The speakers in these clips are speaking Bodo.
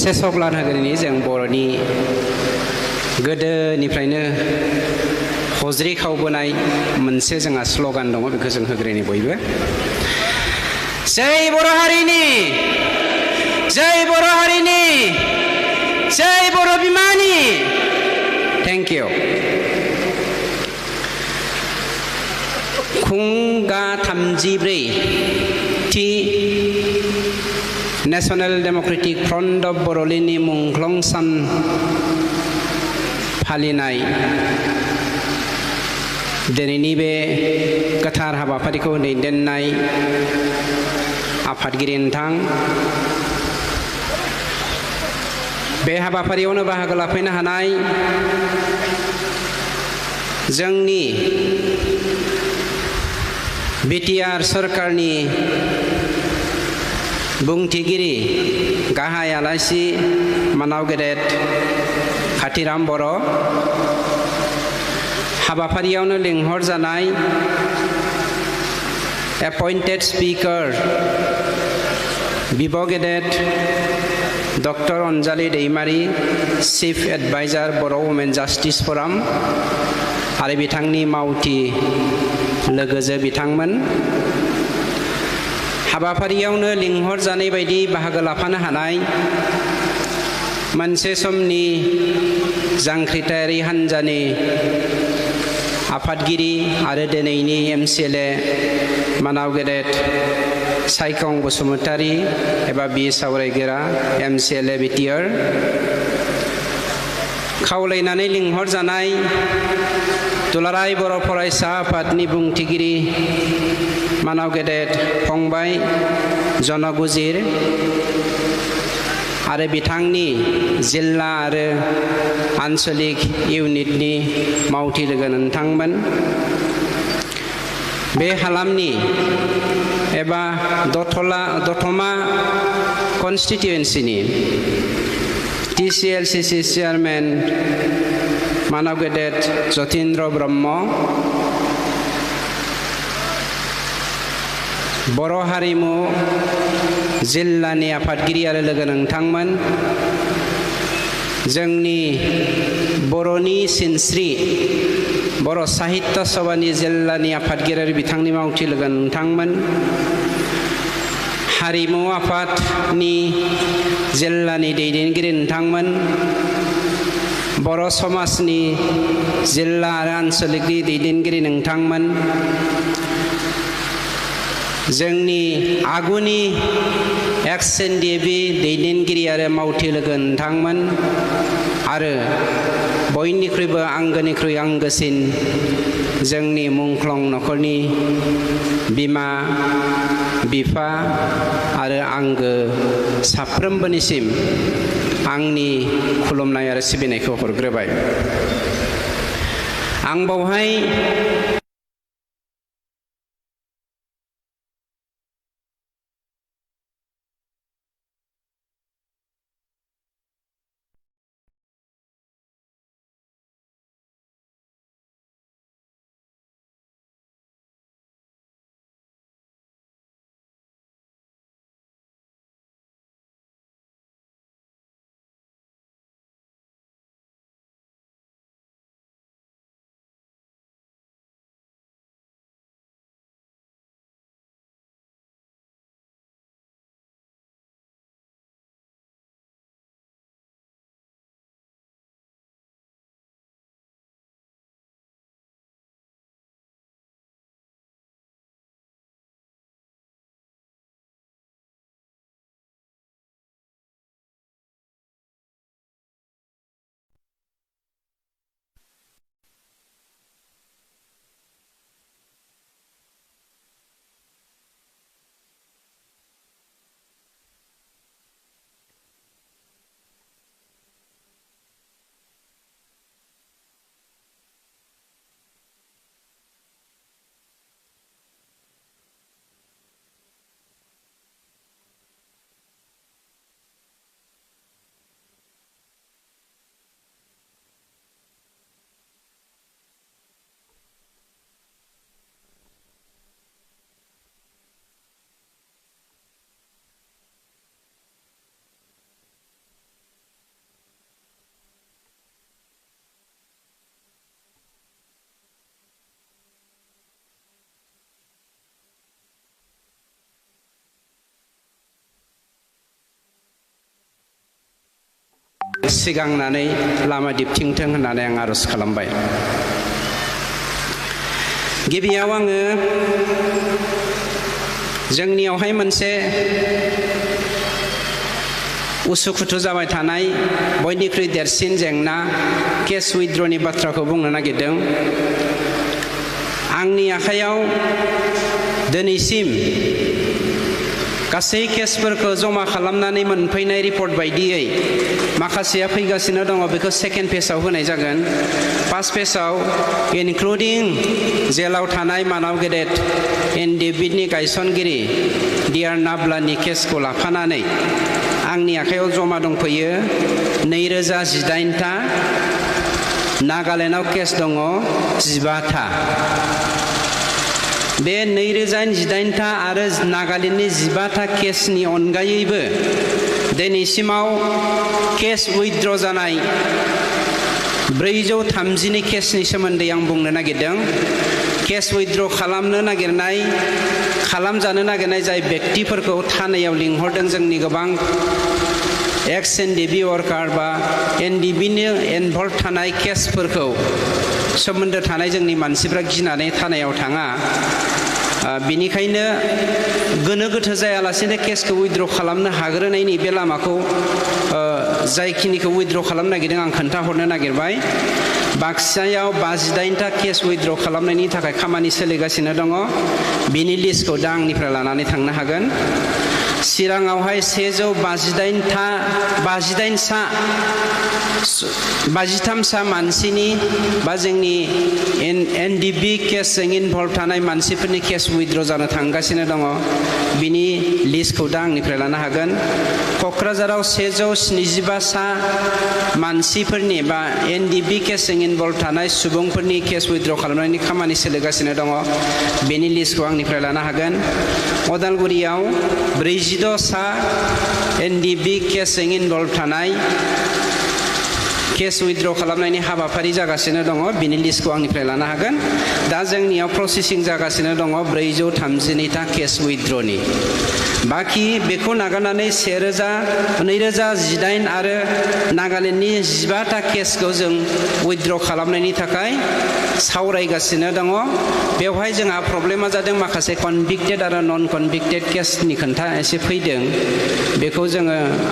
सेसब्लान हागोननि जों बर'नि गोदोनिफ्रायनो हज्रि खावबोनाय मोनसे जोंहा स्ल'गान दङ बेखौ जों होग्रोनि बयबो जै बर' हारिनि जै बर' हारिनि जै बर' बिमानि थेंक इउ खुंगा 34 थि नेशनेल डेमोक्रेटिक फ्रन्ट अफ बर'लेण्डनि मुंख्लं सान फालिनाय दिनैनि बे गोथार हाबाफारिखौ दैदेननाय आफादगिरि नोंथां बे हाबाफारियावनो बाहागो लाफैनो हानाय जोंनि बिटिआर सरकारनि बुंथिगिरि गाहाय आलासि मानाव गेदेर खाथिराम बर' हाबाफारियावनो लिंहर जानाय एपइन्टेड स्पिकार बिब' गेदेर डक्टर अनजालि दैमारि चिफ एडभाइजार बर' वुमेन जास्टिस फराम आरो बिथांनि मावथि लोगोजो बिथांमोन हाबाफारियावनो लिंहर जानाय बायदि बाहागो लाफानो हानाय मोनसे समनि जांख्रिथायारि हान्जानि आफादगिरि आरो दिनैनि एमसिएलए मानाव गेदेर सायखं बसुमतारी एबा बि सावरायगिरा एमसिएलए बिटिआर खावलायनानै लिंहर जानाय दुलाराय बर' फरायसा आफादनि बुंथिगिरि मानाव गेदेर फंबाय जनगुजिर आरो बिथांनि जिल्ला आरो आन्चलिक इउनिटनि मावथि लोगो नोंथांमोन बे हालामनि एबा दतमा कन्स्टिटिउन्सिनि टिसिएलसिसि चेयारमेन मानाव गेदेर जतीन्द्र ब्रह्म बर' हारिमु जिल्लानि आफादगिरि आरो लोगो नोंथांमोन जोंनि बर'नि सिनस्रि बर' साहित्य सभानि जिल्लानि आफादगिरि आरो बिथांनि मावथि लोगो नोंथांमोन हारिमु आफादनि जिल्लानि दैदेनगिरि नोंथांमोन बर' समाजनि जिल्ला आरो आन्चलिकनि दैदेनगिरि नोंथांमोन जोंनि आगुनि एक्स एनडिएफबि दैदेनगिरि आरो मावथि लोगो नोंथांमोन आरो बयनिख्रुइबो आंगोनिख्रुइ आंगोसिन जोंनि मुंख्लं न'खरनि बिमा बिफा आरो आंगो साफ्रोमबोनिसिम आंनि खुलुमनाय आरो सिबिनायखौ हरग्रोबाय आं बावहाय सिगांनानै लामा दिन्थिथों होननानै आं आर'ज खालामबाय। गिबियाव आङो जोंनियावहाय मोनसे उसुखुथु जाबाय थानाय बयनिख्रुइ देरसिन जेंना केस उइथड्रनि बाथ्राखौ बुंनो नागिरदों। आंनि आखायाव दिनैसिम गासै केसफोरखौ जमा खालामनानै मोनफैनाय रिपर्ट बायदियै माखासेया फैगासिनो दङ, बेखौ सेकेन्ड पेजआव होनाय जागोन। फार्स्ट पेजआव इनक्लुडिं जेलाव थानाय मानव गेदेर एनडिबिनि गायसनगिरि डिआर नाब्लानि केसखौ लाफानानै आंनि आखायाव जमा दंफैयो 2018था, नागालेण्डआव केस दङ 15था। बे 2018था आरो नागालेण्डनि 15था केसनि अनगायैबो दिनैसिमाव केस उइथड्र जानाय 430नि केसनि सोमोन्दै आं बुंनो नागिरदों। केस उइथड्र खालामजानो नागिरनाय जाय व्यक्तिफोरखौ थानायाव लिंहरदों जोंनि गोबां एक्स एनडिबि वार्कार बा एनडिबिनि इनभल्भ थानाय केसफोरखौ सोमोन्दो थानाय जोंनि मानसिफ्रा गिनानै थानायाव थाङा। बेनिखायनो गोनो गोथो जायालासेनो केसखौ उइथड्र खालामनो हाग्रोनायनि बे लामाखौ जायखिनिखौ उइथड्र खालामनो नागिरदों आं खोन्थाहरनो नागिरबाय। बाक्सायाव 58था केस उइथड्र खालामनायनि थाखाय खामानि सोलिगासिनो दङ, बिनि लिस्टखौ दा आंनिफ्राय लानानै थांनो हागोन। चिराङावहाय 153सा मानसिनि बा जोंनि एनडिबि केसजों इनभल्भ थानाय मानसिफोरनि केस उइथड्र जानो थांगासिनो दङ, बिनि लिस्टखौ दा आंनिफ्राय लानो हागोन। क'क्राझाराव 175सा मानसिफोरनि बा एनडिबि केसजों इनभल्भ थानाय सुबुंफोरनि केस उइथड्र खालामनायनि खामानि सोलिगासिनो दङ, बेनि लिस्टखौ आंनिफ्राय लानो हागोन। अदालगुरियाव 46सा एनडिबि केसजों इनभल्भ थानाय केस उइथड्र खालामनायनि हाबाफारि जागासिनो दङ, बिनि लिस्टखौ आंनिफ्राय लानो हागोन। दा जोंनियाव प्रसेसिं जागासिनो दङ 432था केस उइथड्रनि। बाखि बेखौ नागारनानै 2018 आरो नागालेण्डनि 15था केसखौ जों उइथड्र खालामनायनि थाखाय सावरायगासिनो दङ। बेवहाय जोंहा प्रब्लेमा जादों माखासे कनभिक्टेड आरो नन कनभिक्टेड केसनि खोथा एसे फैदों, बेखौ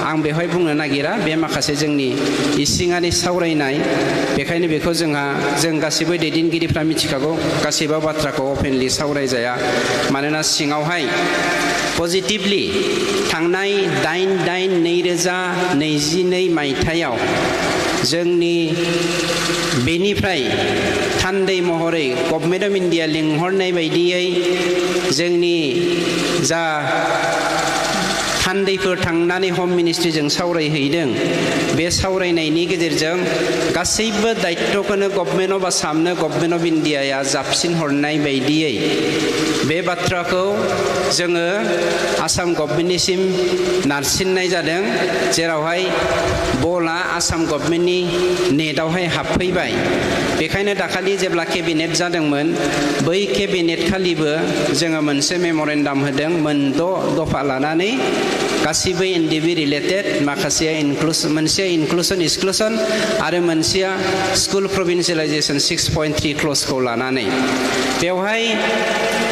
आं बेवहाय बुंनो नागिरा, बे माखासे जोंनि इसिङारि सावरायनाय, बेखायनो बेखौ जों गासैबो दैदेनगिरिफ्रा मिथिखागौ, गासैबो बाथ्राखौ अपेनलि सावरायजाया। मानोना सिङावहाय पजिटिभलि थांनाय 8/8/2022 मायथाइयाव जोंनि बेनिफ्राय थान्दै महरै गभर्नमेन्ट अफ इन्डिया लिंहरनाय बायदियै जोंनि जा थान्दैफोर थांनानै हम मिनिस्ट्रिजों सावरायहैदों, बे सावरायनायनि गेजेरजों गासैबो दायित्वखौनो गभर्नमेन्ट अफ आसामनो गभर्नमेन्ट अफ इन्डियाया जाबसिन हरनाय बायदियै बे बाथ्राखौ जोङो आसाम गभर्नमेन्टनिसिम नारसिननाय जादों, जेरावहाय बलआ आसाम गभर्नमेन्टनि नेटआवहाय हाबफैबाय। बेखायनो दाखालि जेब्ला केबिनेट जादोंमोन, बै केबिनेट खालिबो जोङो मोनसे मेमरेन्डाम होदों 6 दफा लानानै, गासिबो एनडिबि रिलेटेड, मोनसेया इनक्लुसन एक्सक्लुसन आरो मोनसेया स्कुल प्रभिन्सियेलाइजेसन 6.3 क्लजखौ लानानै। बेवहाय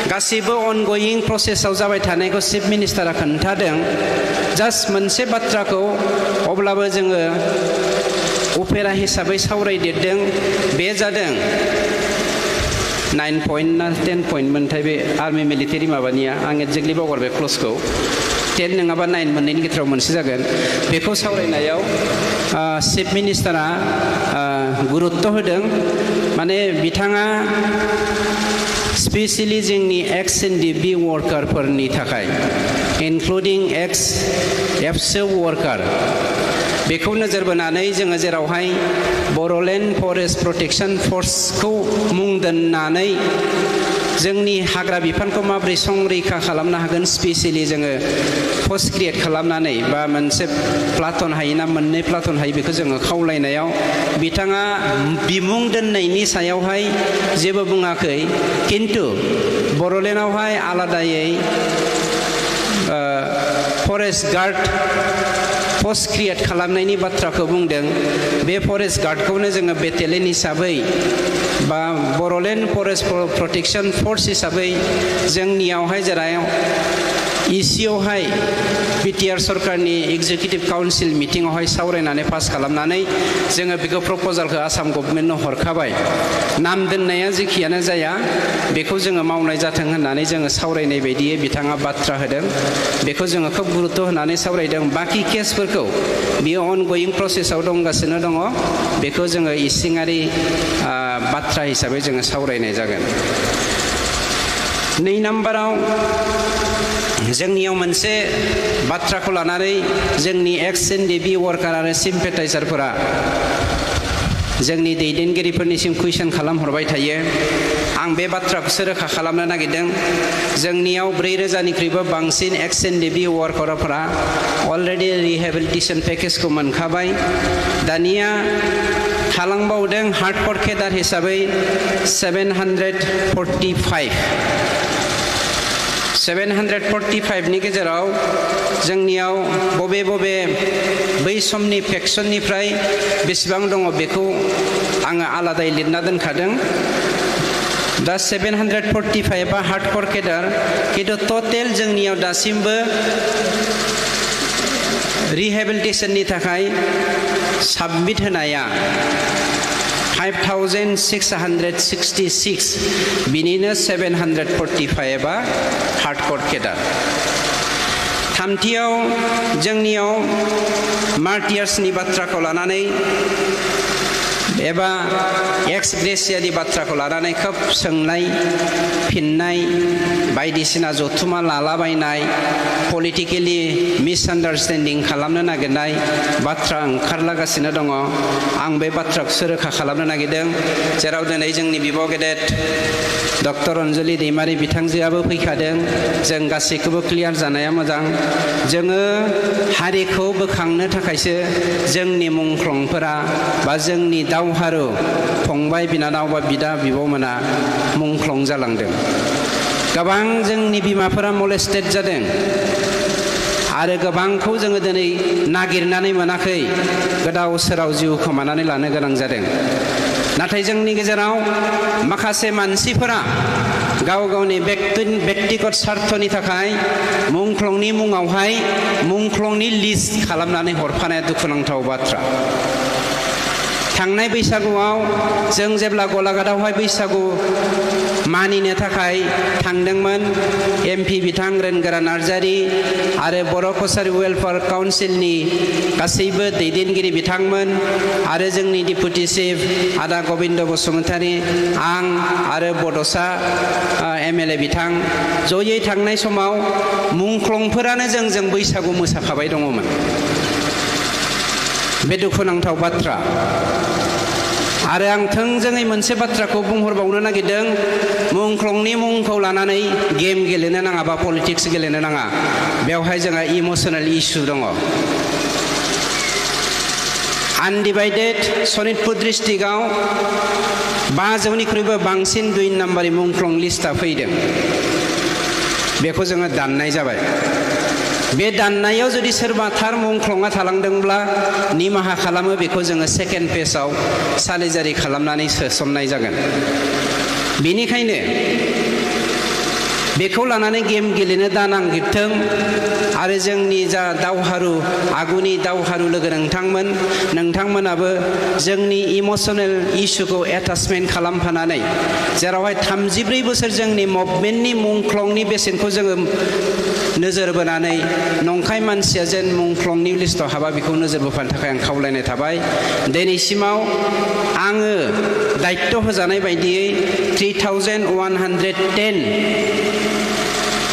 गासिबो अनगयिं प्रसेसआव जाबाय थानायखौ चिफ मिनिस्टारा खोन्थादों। जास्ट मोनसे बाथ्राखौ अब्लाबो जोङो उफेरा हिसाबै सावरायदेरदों, बे जादों 9 पइन्ट ना 10 पइन्ट मोनथाय बे आर्मि मिलिटारि माबानिया, आं एक्जेक्टलि बावगारबाय क्लजखौ, 10 नङाबा 9 मोननैनि गेजेराव मोनसे जागोन। बेखौ सावरायनायाव चिफ मिनिस्टारा गुरुत्त होदों, माने बिथाङा स्पेसियेलि जोंनि एक्स एनडिबि वार्कारफोरनि थाखाय, इनक्लुडिं एक्स एफसो वार्कार, बेखौ नोजोर बोनानै जोङो जेरावहाय बर'लेण्ड फरेस्ट प्रटेक्शन फर्सखौ मुं दोननानै जोंनि हाग्रा बिफानखौ माबोरै संरैखा खालामनो हागोन, स्पेसियेलि जोङो पस्ट क्रिएट खालामनानै बा मोनसे प्लाटन हायो ना मोननै प्लाटन हायो, बेखौ जोङो खावलायनायाव बिथाङा बिमुं दोननायनि सायावहाय जेबो बुङाखै, खिन्थु पस्ट क्रिएट खालामनायनि बाथ्राखौ बुंदों बे फरेस्ट गार्डखौनो जोङो बेटेलियन हिसाबै बा बर'लेण्ड फरेस्ट प्रटेक्शन फोर्स हिसाबै जोंनियावहाय जेराव इसियावहाय बिटिआर सरकारनि एग्जिकिउटिभ काउन्सिल मिटिङावहाय सावरायनानै पास खालामनानै जोङो बेखौ प्रप'जालखौ आसाम गभर्नमेन्टनो हरखाबाय नाम दोननाया जेखियानो जाया बेखौ जोङो मावनाय जाथों होननानै जोङो सावरायनाय बायदियै बिथाङा बाथ्रा होदों बेखौ जोङो खोब गुरुत्व होनानै सावरायदों बाखि केसफोरखौ बियो अनगयिं प्रसेसआव दंगासिनो दङ बेखौ जोङो इसिङारि बाथ्रा हिसाबै जोङो सावरायनाय जागोन 2 नाम्बाराव जोंनियाव मोनसे बाथ्राखौ लानानै जोंनि एक्स एनडिबि वर्कार आरो सिम्पेटाइजारफोरा जोंनि दैदेनगिरिफोरनिसिम कुइसन खालामहरबाय थायो आं बे बाथ्राखौसो रोखा खालामनो नागिरदों जोंनियाव 4000निख्रुइबो बांसिन एक्स एनडिबि वर्कारफोरा अलरेडि रिहेबिलिटेसन पेकेजखौ मोनखाबाय दानिया थालांबावदों हार्डकोर केडार हिसाबै 745 नि गेजेराव जोंनियाव बबे बै समनि फेक्सननिफ्राय बेसेबां दङ बेखौ आङो आलादायै लिरना दोनखादों दा 745 आ हार्डकोर केडार किन्तु टटेल जोंनियाव दासिमबो रिहेबिलिटेसननि थाखाय साबमिट होनाया 5666 बिनिनो 745 आ हार्डकोर केडार थामथियाव जोंनियाव मार्टियार्सनि बाथ्राखौ लानानै एबा एक्स ग्रेसियानि बाथ्राखौ लानानै खोब सोंनाय फिननाय बायदिसिना जथुमा लालाबायनाय पलिटिकेलि मिसआन्डारस्टेन्डिं खालामनो नागिरनाय बाथ्रा ओंखारलागासिनो दङ आं बे बाथ्राखौसो रोखा खालामनो नागिरदों जेराव दिनै जोंनि बिब' गेदेर डक्टर अनजलि दैमारि बिथांजोआबो फैखादों जों गासैखौबो क्लियार जानाया मोजां जोङो हारिखौ बोखांनो थाखायसो जोंनि मुंख्लंफोरा बा जोंनि दावहारु फंबाय बिनानाव बा बिदा बिब'मोना मुंख्लं जालांदों गोबां जोंनि बिमाफोरा मलेस्टेड जादों आरो गोबांखौ जोङो दिनै नागिरनानै मोनाखै गोदाव सोराव जिउ खोमानानै लानो गोनां जादों नाथाय जोंनि गेजेराव माखासे मानसिफोरा गाव गावनि व्यक्तिगत स्वार्थनि थाखाय मुंख्लंनि मुङावहाय मुंख्लंनि लिस्ट खालामनानै हरफानाया दुखुनांथाव बाथ्रा थांनाय बैसागुआव जों जेब्ला गलाघाटआवहाय बैसागु मानिनो थाखाय थांदोंमोन एमपि बिथां रेनगोरा नार्जारी आरो बर' कसारी वेलफेयार काउन्सिलनि गासैबो दैदेनगिरि बिथांमोन आरो जोंनि डिपुटि चिफ आदा गबिन्द बसुमतारी आं आरो बड'सा एमएलए बिथां जयै थांनाय समाव मुंख्लंफोरानो जोंजों बैसागु मोसाखाबाय दङमोन बे दुखुनांथाव बाथ्रा आरो आं थोंजोङै मोनसे बाथ्राखौ बुंहरबावनो नागिरदों मुंख्लंनि मुंखौ लानानै गेम गेलेनो नाङा बा पलिटिक्स गेलेनो नाङा बेवहाय जोंहा इमोसनेल इस्यु दङ आनडिभाइडेड सनितपुर डिस्ट्रिक्टआव 500निख्रुइबो बांसिन 2 नाम्बारनि मुंख्लं लिस्टआ फैदों बेखौ जोङो दाननाय जाबाय बे दाननायाव जुदि सोरबा थार मुंख्लंआ थालांदोंब्ला निमाहा खालामो बेखौ जोङो सेकेन्ड पेजआव सालिजारि खालामनानै सोसननाय जागोन बेनिखायनो बेखौ लानानै गेम गेलेनो दानांगिरथों आरो जोंनि जा दावहारु आगुनि दावहारु लोगो नोंथांमोनाबो जोंनि इमोसनेल इस्युखौ एटाचमेन्ट खालामफानानै जेरावहाय 34 बोसोर जोंनि मुभमेन्टनि मुंख्लंनि बेसेनखौ जोङो नोजोर बोनानै नंखाय मानसिया जेन मुंख्लंनि लिस्टआव हाबा बेखौ नोजोर बोफानो थाखाय आं खावलायनाय थाबाय दिनैसिमाव आङो दायित्व होजानाय बायदियै 3110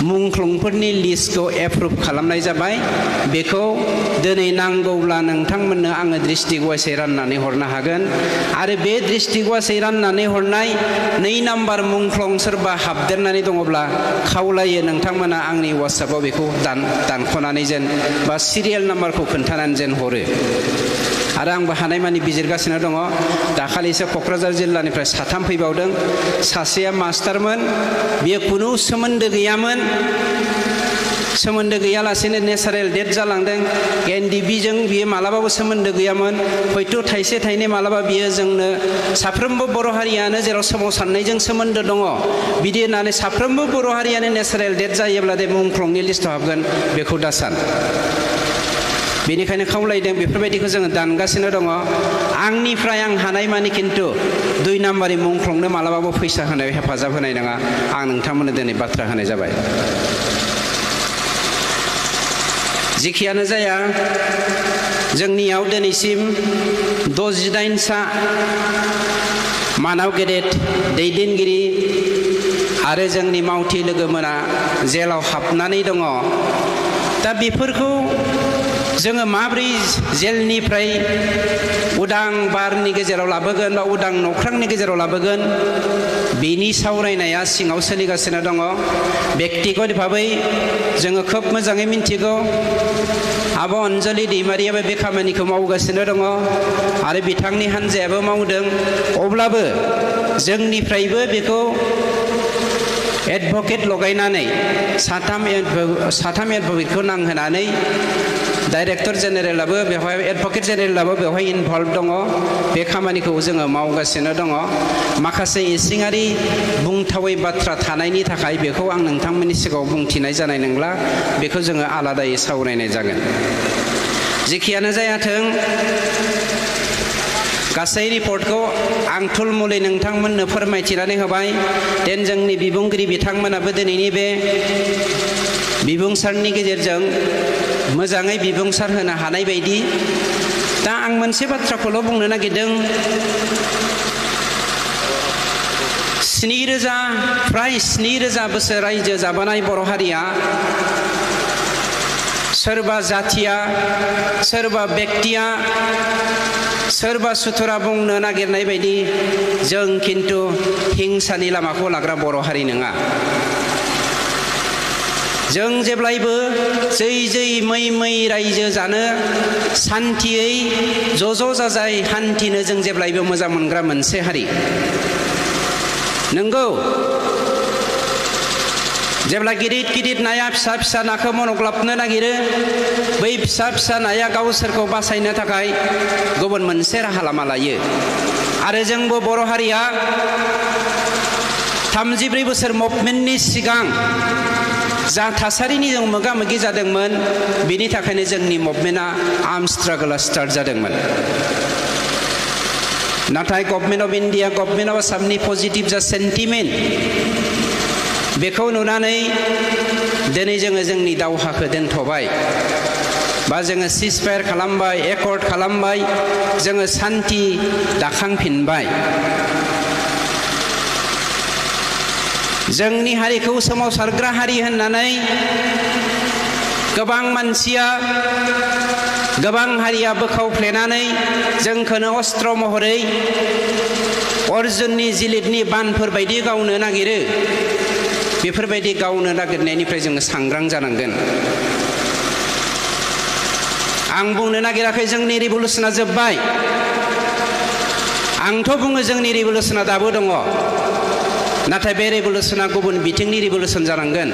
मुंख्लंफोरनि लिस्टखौ एप्रुभ खालामनाय जाबाय बेखौ दिनै नांगौब्ला नोंथांमोननो आङो डिस्ट्रिक्ट वाइसै राननानै हरनो हागोन आरो बे डिस्ट्रिक्ट वाइसै राननानै हरनाय 2 नाम्बार मुंख्लं सोरबा हाबदेरनानै दङब्ला खावलायो नोंथांमोना आंनि वाट्सएपआव बेखौ दानख'नानै जेन बा सिरियेल नाम्बारखौ खोन्थानानै जेन हरो आरो आंबो हानायमानि बिजिरगासिनो दङ दाखालिसो क'क्राझार जिल्लानिफ्राय 3 फैबावदों सासेया मास्टारमोन बियो खुनु सोमोन्दो गैयामोन सोमोन्दो गैयालासेनो नेचारेल डेथ जालांदों एनडिबिजों बियो मालाबाबो सोमोन्दो गैयामोन हयथ' थाइसे थाइनै मालाबा बियो जोंनो साफ्रोमबो बर' हारियानो जेराव सोमावसारनायजों सोमोन्दो दङ बिदि होननानै साफ्रोमबो बर' हारियानो नेचारेल डेथ जायोब्ला दे मुंख्लंनि लिस्टआव हाबगोन बेखौ दा सान बेनिखायनो खावलायदों बेफोरबायदिखौ जोङो दानगासिनो दङ आंनिफ्राय आं हानायमानि खिन्थु 2 नाम्बारनि मुंख्लंनो मालाबाबो फैसा होनायाव हेफाजाब होनाय नङा आं नोंथांमोननो दिनै बाथ्रा होनाय जाबाय जिखियानो जाया जोंनियाव दिनैसिम 68सा मानाव गेदेर दैदेनगिरि आरो जोंनि मावथि लोगोमोना जेलाव हाबनानै दङ दा बेफोरखौ जोङो माब्रै जेलनिफ्राय उदां बारनि गेजेराव लाबोगोन बा उदां नख्रांनि गेजेराव लाबोगोन बेनि सावरायनाया सिङाव सोलिगासिनो दङ बेक्तिगत भाबै जोङो खोब मोजाङै मिन्थिगौ आब' अनजलि दैमारियाबो बे खामानिखौ मावगासिनो दङ आरो बिथांनि हान्जायाबो मावदों अब्लाबो जोंनिफ्रायबो बेखौ एडभकेट लगायनानै साथाम एडभकेटखौ नांहोनानै डाइरेक्टर जेनेरेलाबो बेवहाय एडभकेट जेनेरेलाबो बेवहाय इनभल्भ दङ बे खामानिखौ जोङो मावगासिनो दङ माखासे इसिङारि बुंथावै बाथ्रा थानायनि थाखाय बेखौ आं नोंथांमोननि सिगाङाव बुंथिनाय जानाय नंला बेखौ जोङो आलादायै सावरायनाय जागोन जेखियानो जायाथों गासै रिपर्टखौ आं थुलमुलै नोंथांमोननो फोरमायथिनानै होबाय देन जोंनि बिबुंगिरि बिथांमोनाबो दिनैनि बे बिबुंसारनि गेजेरजों मोजाङै बिबुंसार होनो हानाय बायदि दा आं मोनसे बाथ्राखौल' बुंनो नागिरदों 7,000 फ्राय 7,000 बोसोर रायजो जाबोनाय बर' हारिया सोरबा जाथिया सोरबा बेक्तिया सोरबा सुथुरा बुंनो नागिरनाय बायदि जों खिन्थु हिंसानि लामाखौ लाग्रा बर' हारि नङा जों जेब्लायबो जै जै मै मै रायजो जानो सान्थियै ज' जाजाय हान्थिनो जों जेब्लायबो मोजां मोनग्रा मोनसे हारि नंगौ जेब्ला गिदिर गिदिर नाया फिसा फिसा नाखौ मनग्लाबनो नागिरो बै फिसा फिसा नाया गावसोरखौ बासायनो थाखाय गुबुन मोनसे राहा लामा लायो आरो जोंबो बर' हारिया 34 बोसोर मुभमेन्टनि सिगां जा थासारिनि जों मोगा मोगि जादोंमोन बिनि थाखायनो जोंनि मुभमेन्टआ आर्म स्ट्रागलआ स्टार्ट जादोंमोन नाथाय government of India government of आसामनि पजिटिभ जा सेन्टिमेन्ट बेखौ नुनानै दिनै जोङो जोंनि दावहाखौ दोनथ'बाय बा जोङो सिजफायार खालामबाय एकर्ड खालामबाय जोङो सान्थि दाखांफिनबाय जोंनि हारिखौ सोमावसारग्रा हारि होननानै गोबां मानसिया गोबां हारिया बोखावफ्लेनानै जोंखौनो अस्त्र महरै अर्जुननि जिलिदनि बानफोर बायदि गावनो नागिरो बेफोरबायदि गावनो नागिरनायनिफ्राय जोङो सांग्रां जानांगोन आं बुंनो नागिराखै जोंनि रिभलुसना जोब्बाय आंथ' बुङो जोंनि रिभलुसना दाबो दङ नाथाय बे रिभलुसना गुबुन बिथिंनि रिभलुसन जानांगोन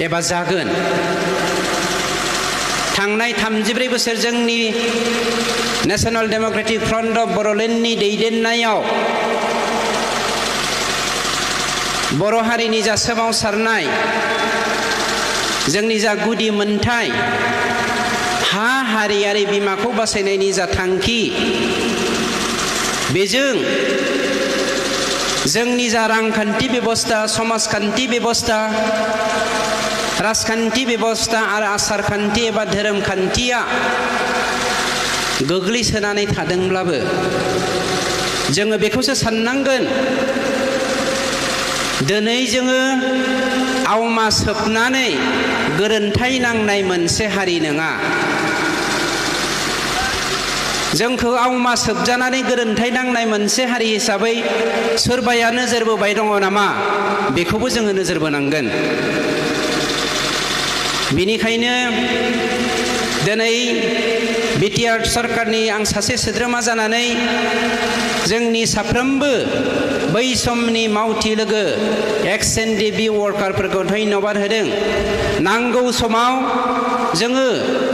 एबा जागोन थांनाय 34 बोसोर जोंनि नेशनेल डेमोक्रेटिक फ्रन्ट अफ बड'लेण्डनि दैदेननायाव बर' हारिनि जा सोमावसारनाय जोंनि जा गुदि मोन्थाय हा हारियारि बिमाखौ बासायनायनि जा थांखि बेजों जोंनि जा रांखान्थि बेबस्था समाजखान्थि बेबस्था राजखान्थि बेबस्था आरो आसारखान्थि एबा धोरोम खान्थिया गोग्लैसोनानै थादोंब्लाबो जोङो बेखौसो साननांगोन दिनै जोङो आवमा सोबनानै गोरोन्थाय नांनाय मोनसे हारि नङा जोंखौ आवमा सोबजानानै गोरोन्थाय नांनाय मोनसे हारि हिसाबै सोरबाया नोजोर बोबाय दङ नामा बेखौबो जोङो नोजोर बोनांगोन बिनिखायनो दिनै बिटिआर सरकारनि आं सासे सोद्रोमा जानानै जोंनि साफ्रोमबो बै समनि मावथि लोगो एक्स एनडिबि वर्कारफोरखौ धन्यबाद होदों। नांगौ समाव जोङो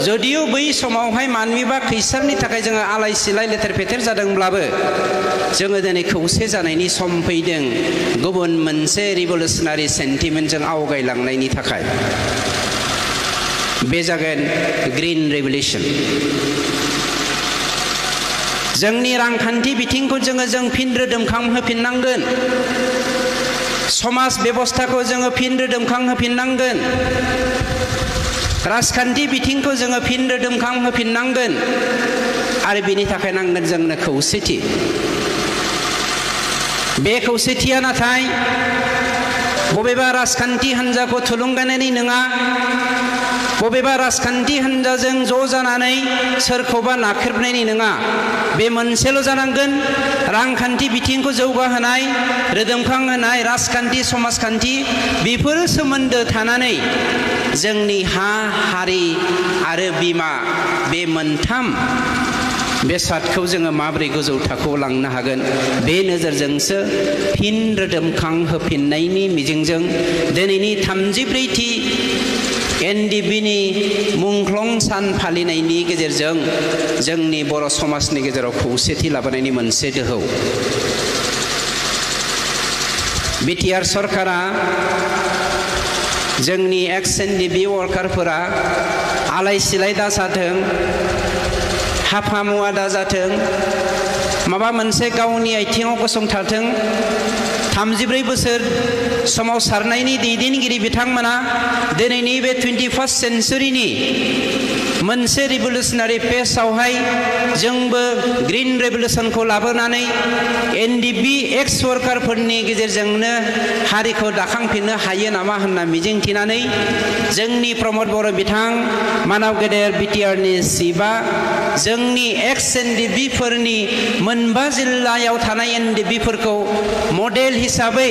जदियो बै समावहाय मानबिबा खैसारनि थाखाय जोङो आलाय सिलाय लेथेर फेथेर जादोंब्लाबो जोङो दिनै खौसे जानायनि सम फैदों गुबुन मोनसे रिभलिउसनारि सेन्टिमेन्टजों आवगायलांनायनि थाखाय। बे जागोन ग्रीन रेभलिउसन। जोंनि रांखान्थि बिथिंखौ जों फिन रोदोमखांहोफिननांगोन। समाज बेबस्थाखौ जोङो फिन रोदोमखांहोफिननांगोन। राजखान्थि बिथिंखौ जोङो फिन रोदोमखांहोफिननांगोन आरो बेनि थाखाय नांगोन जोंनो खौसेथि। बे खौसेथिया नाथाय बबेबा राजखान्थि हान्जाखौ थुलुंगानायनि नङा, बबेबा राजखान्थि हान्जाजों ज' जानानै सोरखौबा नाख्रेबनायनि नङा। बे मोनसेल' जानांगोन रांखान्थि बिथिंखौ जौगाहोनाय, रोदोमखांहोनाय, राजखान्थि समाजखान्थि बेफोर सोमोन्दो थानानै जोंनि हा, हारि आरो बिमा बे मोनथाम बेसादखौ जोङो माबोरै गोजौ थाखोआव लांनो हागोन बे नोजोरजोंसो फिन रोदोमखांहोफिननायनि मिजिंजों दिनैनि 34थि एनडिबिनि मुंख्लं सान फालिनायनि गेजेरजों जोंनि बर' समाजनि गेजेराव खौसेथि लाबोनायनि मोनसे दोहौ। बिटिआर सरकारा जोंनि एक्स एनडिबि वर्कारफोरा आलाय सिलाय दाजाथों, हाफा मुवा दाजाथों, माबा मोनसे गावनि आथिङाव गसंथाथों। 34 बोसोर सोमावसारनायनि दैदेनगिरि बिथांमोना दिनैनि बे 21st सेन्चुरिनि मोनसे रिभलिउसनारि पेजआवहाय जोंबो ग्रीन रेभलिउसनखौ लाबोनानै एनडिबि एक्स वर्कारफोरनि गेजेरजोंनो हारिखौ दाखांफिननो हायो नामा होनना मिजिंथिनानै जोंनि प्रमद बर' बिथां, मानाव गेदेर बिटिआरनि चिफआ जोंनि एक्स एनडिबिफोरनि मोनबा जिल्लायाव थानाय एनडिबिफोरखौ मडेल हिसाबै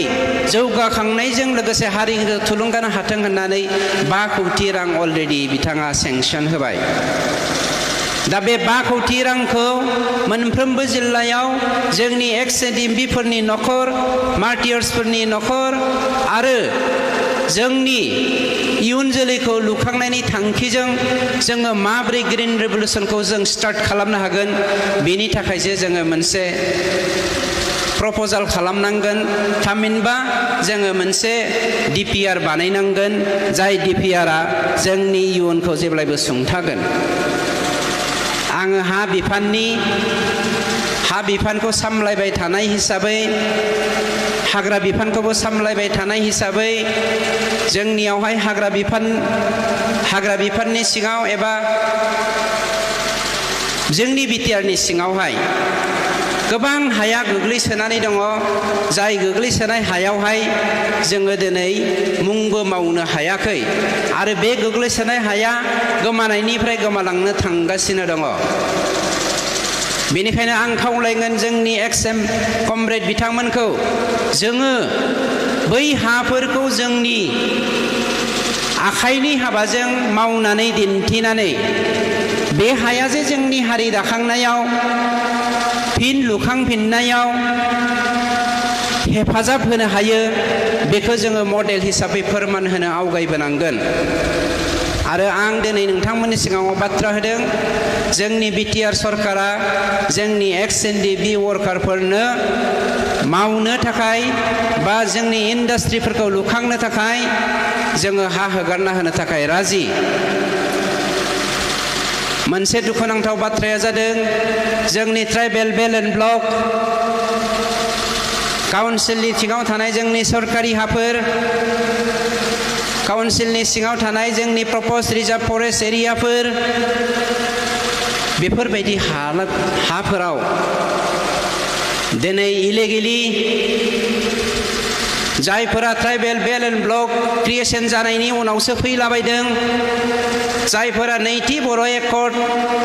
जौगाखांनायजों लोगोसे हारिखौ थुलुंगानो हाथों होननानै 5 कौटि रां अलरेडि बिथाङा सेंसन होबाय। दा बे 5 कौटि रांखौ मोनफ्रोमबो जिल्लायाव जोंनि एक्स एनडिबिफोरनि न'खर, मार्टियार्सफोरनि न'खर आरो जोंनि इयुन जोलैखौ लुखांनायनि थांखिजों जोङो माबोरै ग्रीन रेभलिउसनखौ जों स्टार्ट खालामनो हागोन बेनि थाखायसो जोङो मोनसे प्रप'जाल खालामनांगोन। थामहिनबा जोङो मोनसे डिपिआर बानायनांगोन जाय डिपिआरआ जोंनि इयुनखौ जेब्लायबो सुंथागोन। आङो हा बिफानखौ सामलायबाय थानाय हिसाबै, हाग्रा बिफानखौबो सामलायबाय थानाय हिसाबै जोंनियावहाय हाग्रा बिफाननि सिङाव एबा जोंनि बिटिआरनि सिङावहाय गोबां हाया गोग्लैसोनानै दङ। जाय गोग्लैसोनाय हायावहाय जोङो दिनै मुंबो मावनो हायाखै आरो बे गोग्लैसोनाय हाया गोमानायनिफ्राय गोमालांनो थांगासिनो दङ। बेनिखायनो आं खावलायगोन जोंनि एक्सएम कमरेड बिथांमोनखौ जोङो बै हाफोरखौ जोंनि आखाइनि हाबाजों मावनानै दिन्थिनानै बे हाया जे जोंनि हारि दाखांनायाव, फिन लुखांफिननायाव हेफाजाब होनो हायो बेखौ जोङो मडेल हिसाबै फोरमान होनो आवगायबोनांगोन। आरो आं दिनै नोंथांमोननि सिगाङाव बाथ्रा होदों जोंनि बिटिआर सरकारा जोंनि एक्स एनडिबि वर्कारफोरनो मावनो थाखाय बा जोंनि इन्डास्ट्रिफोरखौ लुखांनो थाखाय जोङो हा हगारना होनो थाखाय राजि। मोनसे दुखुनांथाव बाथ्राया जादों जोंनि ट्राइबेल बेल्ट एन्ड ब्लक काउन्सिलनि सिङाव थानाय जोंनि सरकारि हाफोर, काउन्सिलनि सिङाव थानाय जोंनि प्रप'ज रिजार्भ फरेस्ट एरियाफोर, बेफोरबायदि हाफोराव दिनै इलिगेलि जायफोरा tribal belt and block creation जानायनि उनावसो फैलाबायदों, जायफोरा नैथि बर' एकर्ड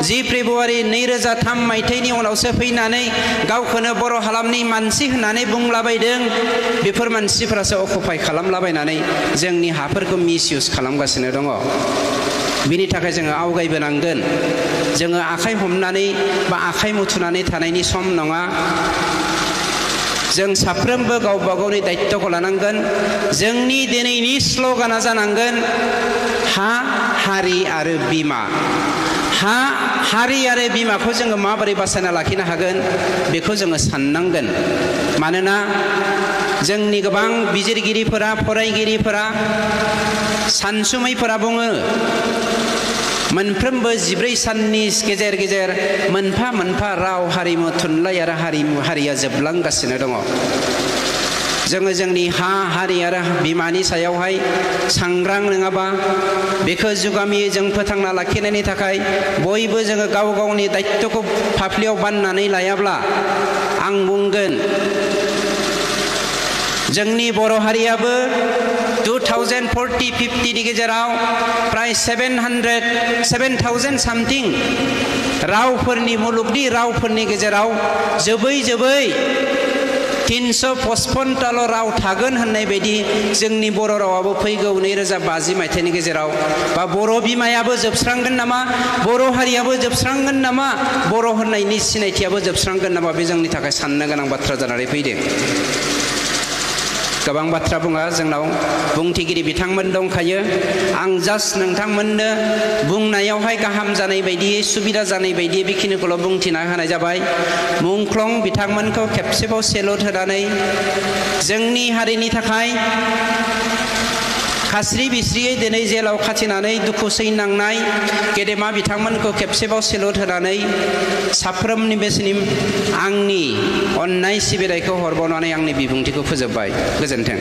10 फेब्रुवारि 2003 मायथाइनि उनावसो फैनानै गावखौनो बर' हालामनि मानसि होननानै बुंलाबायदों, बेफोर मानसिफोरासो अकुपाय खालामलाबायनानै जोंनि हाफोरखौ मिसइउज खालामगासिनो दङ। बिनि थाखाय जोङो आवगायबोनांगोन। जोङो आखाइ हमनानै बा आखाइ मुथुनानै थानायनि सम नङा जों साफ्रोमबो गावबा गावनि दायित्वखौ लानांगोन जोंनि दिनैनि स्ल'गाना जानांगोन हा हारि आरो बिमा हा हारि आरो बिमाखौ जोङो माबोरै बासायना लाखिनो हागोन बेखौ जोङो साननांगोन मानोना जोंनि गोबां बिजिरगिरिफोरा फरायगिरिफोरा सानसुमैफोरा बुङो मोनफ्रोमबो 14 साननि गेजेर गेजेर मोनफा मोनफा राव हारिमु थुनलाइ आरो हारिया जोबलांगासिनो दङ जोङो जोंनि हा हारि आरो बिमानि सायावहाय सांग्रां नङाबा बेखौ जुगामियै जों फोथांना लाखिनायनि थाखाय बयबो जोङो गाव गावनि दायित्वखौ फाफ्लियाव बाननानै लायाब्ला आं बुंगोन जोंनि बर' हारियाबो 2040-50 नि गेजेराव प्राय 7,000 सामथिं रावफोरनि मुलुगनि रावफोरनि गेजेराव जोबै 355टाल' राव थागोन होननाय बायदि जोंनि बर' रावाबो फैगौ 2050 मायथाइनि गेजेराव बा बर' बिमायाबो जोबस्रांगोन नामा बर' हारियाबो जोबस्रांगोन नामा बर' होननायनि सिनायथियाबो जोबस्रांगोन नामा बे जोंनि थाखाय साननो गोनां बाथ्रा जानानै फैदों गोबां बाथ्रा बुङा जोंनाव बुंथिगिरि बिथांमोन दंखायो आं जास्ट नोंथांमोननो बुंनायावहाय गाहाम जानाय बायदियै सुबिदा जानाय बायदियै बेखिनिखौल' बुंथिना होनाय जाबाय मुंख्लं बिथांमोनखौ खेबसेबाव सेलुट होनानै जोंनि हारिनि थाखाय खास्रि बिस्रियै दिनै जेलाव खाथिनानै दुखु सैनांनाय गेदेमा बिथांमोनखौ खेबसेबाव सेलुट होनानै साफ्रोमनि बेसिम आंनि अननाय सिबिनायखौ हरबावनानै आंनि बिबुंथिखौ फोजोबबाय गोजोन्थों